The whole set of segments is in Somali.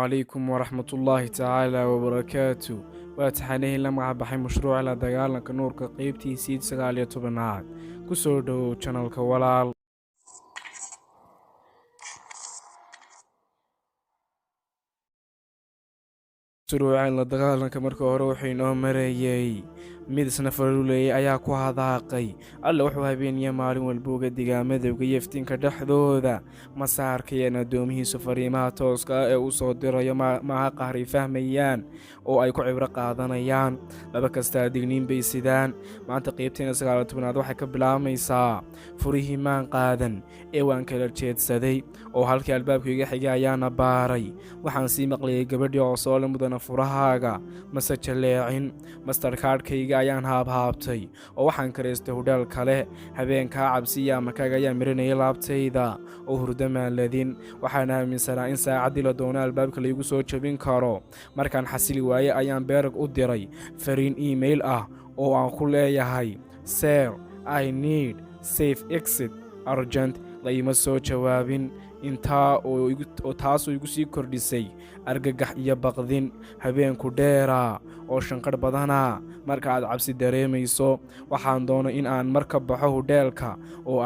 Calaykum waraxmatullaahi tacaala wabarakaatu. Waa taxanihii la magacbaxay mashruuca la dagaalanka nuurka, qeybtiisii 19aad. Ku soo dhowow channelka, walaal. Mashruuca la dagaalanka marka hore wuxuu inoo marayey mid isna faruuleeyay ayaa ku hadaaqay: "Alle wuxuu habeeniya maalin walba uga digaa madowga iyo iftiinka dhexdooda. Mase arkayaan addoomihiisu fariimaha tooska ah ee uu soo dirayo? Maaha qahray fahmayaan oo ay ku cibro qaadanayaan. Laba kastaa digniin bay sidaan." Maanta qeybteena 19aad waxay ka bilaabmaysaa: "Furihii maan qaadan ee waan kala jeedsaday oo halkii albaabka iga xigay ayaana baaray. Waxaan sii maqlayay gabadhii oo soole, 'Mudana, furahaaga mase jalleecin.' Mastercardkayga ayaan haabhaabtay oo waxaan karaystay hudheel kale. Habeenkaa cabsiya amakaaga ayaa miranayay laabtayda oo hurdamaan ladin. Waxaan aaminsanaa in saacaddii la doono albaabka laygu soo jebin karo. Markaan xasili waayey ayaan Beerag u diray fariin email ah oo aan ku leeyahay, 'Sir, I need safe exit urgent.' La iima soo jawaabin intaa oo taasoo igu sii kordhisay argagax iyo baqdin. Habeenku dheeraa oo shanqadh badanaa marka aad cabsi dareemayso. Waxaan doonay in aan mar ka baxo hudheelka oo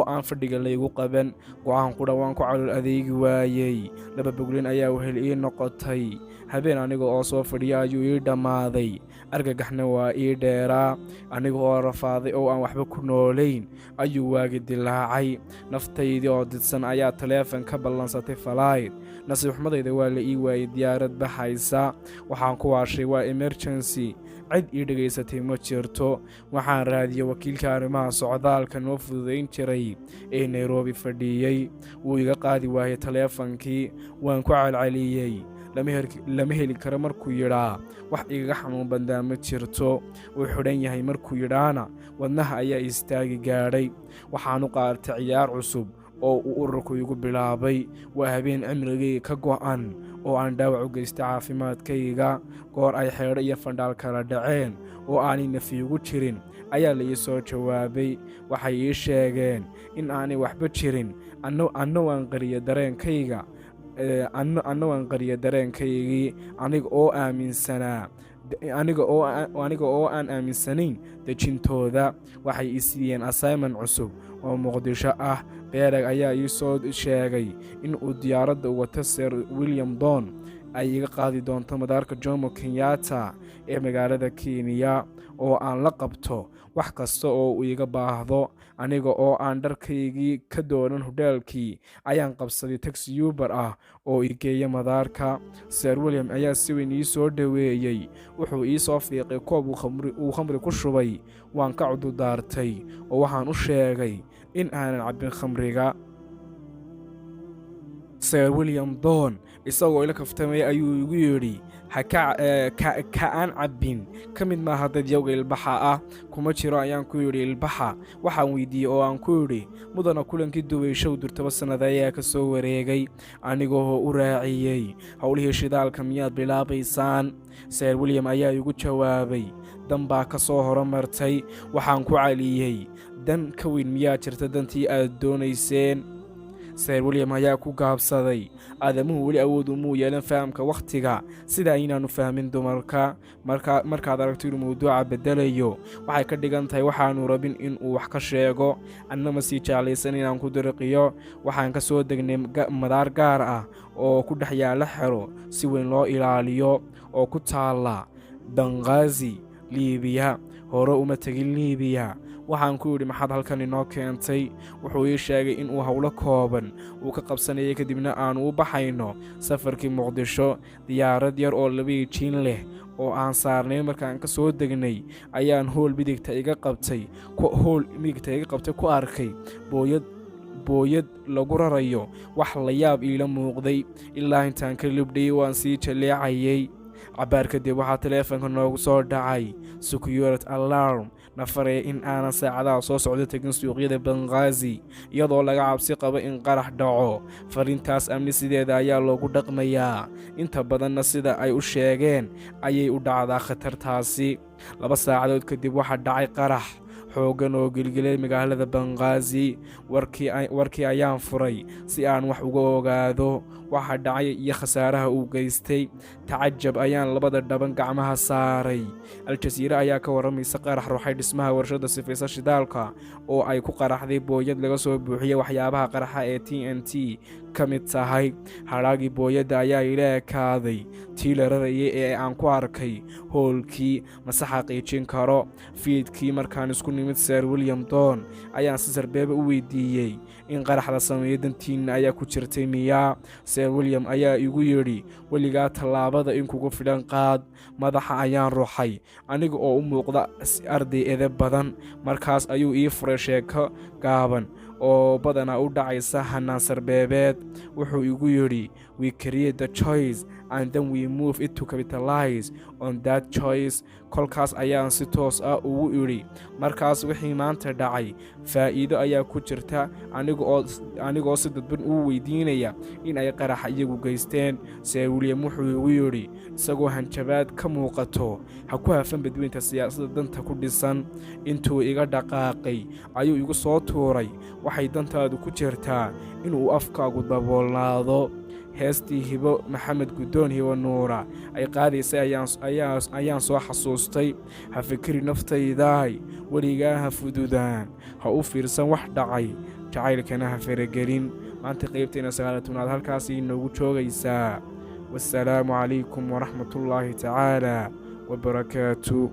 aan fadhiga laygu qaban. Go'aan qudha waan ku calool adeegi waayey. Laba boglin ayaa wehel ii noqotay. Habeen aniga oo soo fadhiya ayuu ii dhammaaday, argagaxna waa ii dheeraa. Aniga oo rafaaday oo aan waxba ku noolayn ayuu waagi dilaacay. Naftaydii oo didsan ayaa taleefon ka ballansatay flight. Nasiib xumadayda waa la ii waayey diyaarad baxaysa. Waxaan ku waashay waa emergency. Cid ii dhegaysatay ma jirto. Waxaan raadiyey wakiilka arrimaha socdaalka noo fududayn jiray ee Nairobi fadhiiyey. Wuu iga qaadi waayey taleefankii. Waan ku celceliyey. Lama heli karo markuu yidhaa, wax igaga xanuun bandaa ma jirto. Wuu xidhan yahay markuu yidhaana, wadnaha ayaa istaagi gaadhay. Waxaan u qaatay ciyaar cusub oo uu ururku igu bilaabay. Waa habeen cimrigayga ka go'an oo aan dhaawac u geystay caafimaadkayga. Goor ay xeedho iyo fandhaal kala dhaceen oo aanay nafi igu jirin ayaa la ii soo jawaabay. Waxay ii sheegeen in aanay waxba jirin. Anna waan qariya dareenkaygii, aniga oo aaminsanaa aniga oo aan aaminsanayn dejintooda. Waxay i siiyeen assignment cusub oo Muqdisho ah. Beereg ayaa ii soo sheegay in uu diyaaradda wato Sir William Don ay iga qaadi doonto madaarka Jomo Kenyatta ee magaalada Kenya oo aan la qabto wax kasta oo uu iga baahdo. Aniga oo aan dharkaygii ka doonan hudheelkii ayaan qabsaday taxi Uber ah oo i geeya madaarka. Sir William ayaa si weyn ii soo dhoweeyey. Wuxuu ii soo fiiqay koob uu khamri ku shubay. Waan ka cududaartay oo waxaan u sheegay in aanan cabbin khamriga. Sir William Don isagoo ila kaftamaya ayuu igu yidhi, 'Ha ka aan cabbin ka mid maaha dadyowga ilbaxa ah.' 'Kuma jiro,' ayaan ku yidhi ilbaxa. Waxaan weydiiyey oo aan ku yidhi, 'Mudana, kulankii Dubayshow durtaba sannada ayaa ka soo wareegay,' anigoo u raaciyey, 'Howlihii shidaalka miyaad bilaabaysaan?' Sir William ayaa igu jawaabay, 'Dan baa ka soo horumartay.' Waxaan ku celiyey, 'Dan ka weyn miyaa jirta dantii aad doonayseen?' Sir William ayaa ku gaabsaday. Aadamuhu weli awood umuu yeelan fahamka wakhtiga sida aynaanu fahmin dumarka. Markaad aragto inuu mawduuca beddelayo, waxay ka dhigan tahay waxaanu rabin inuu wax ka sheego. Annama sii jeclaysan inaan ku diriqiyo. Waxaan ka soo degnay madaar gaar ah oo ku dhex yaalla xero si weyn loo ilaaliyo oo ku taalla Banqaazi, Liibiya. Hore uma tegin Liibiya. Waxaan ku yidhi, 'Maxaad halkan inoo keentay?' Wuxuu ii sheegay in uu howlo kooban uu ka qabsanayay, kadibna aanu u baxayno safarkii Muqdisho. Diyaarad yar oo laba jiin leh oo aan saarnay markaan ka soo degnay ayaan hool midigta iga qabtay ku arkay booyad lagu rarayo wax la yaab iila muuqday. Ilaa intaan ka libdhayay waan sii jaleecayay. Cabbaar kadib waxaa taleefanka noogu soo dhacay security alarm na faraya in aanan saacadaha soo socdo tegin suuqyada Banqaazi, iyadoo laga cabsi qabo in qarax dhaco. Fariintaas amni sideeda ayaa loogu dhaqmayaa. Inta badanna sida ay u sheegeen ayay u dhacdaa khatartaasi. 2 saacadood kadib waxaa dhacay qarax. Xooggan oo gelgelay magaalada Banqaazi. Warkii ayaan furay si aan wax uga ogaado waxa dhacay iyo khasaaraha uu geystay. Tacajab ayaan labada dhaban gacmaha saaray. Al-Jasiire ayaa ka warramaysa qarax ruxay dhismaha warshadda sifaysa shidaalka oo ay ku qaraxday booyad laga soo buuxiyey waxyaabaha qaraxa ee TNT ka mid tahay. Hadhaagii booyadda ayaa ila ekaaday tii la rarayay ee aan ku arkay hoolkii. Mase xaqiijin karo. Fiidkii markaan isku nimid Sir William Don ayaan si sarbeeba u weydiiyey: "In qarax la sameeyo dantiinna ayaa ku jirtay miyaa?" Sir William ayaa igu yidhi: "Weligaa tallaabada in kugu filan qaad." Madaxa ayaan ruxay aniga oo u muuqda arday edeb badan. Markaas ayuu ii furay sheeko gaaban oo badanaa u dhacaysa hanaan sarbeebeed. Wuxuu igu yidhi: "We create the choice and then we move it to capitalize on that choice." Kolkaas ayaan si toos ah ugu idhi: "Markaas wixii maanta dhacay faa'iido ayaa ku jirta?" Anigoo si dadban uu weydiinaya in ay qaraxa iyagu geysteen. Sir William wuxuu igu yidhi isagoo hanjabaad ka muuqato: "Ha ku hafan badweynta siyaasadda danta ku dhisan." Intuu iga dhaqaaqay ayuu igu soo tuuray: "Waxay dantaadu ku jirtaa inuu afkaagu daboolnaado." Heestii Hibo Maxamed Guddoon, Hibo Nuura, ay qaadaysay ayaan soo xasuustay: "Ha fikiri naftaydaay, weligaa ha fududaan, ha u fiirsan wax dhacay, jacaylkana ha faragelin." Maanta qaybteena 19aad halkaasay inoogu joogaysaa. Wasalaamu calaykum waraxmatullaahi tacaala wabarakaatu.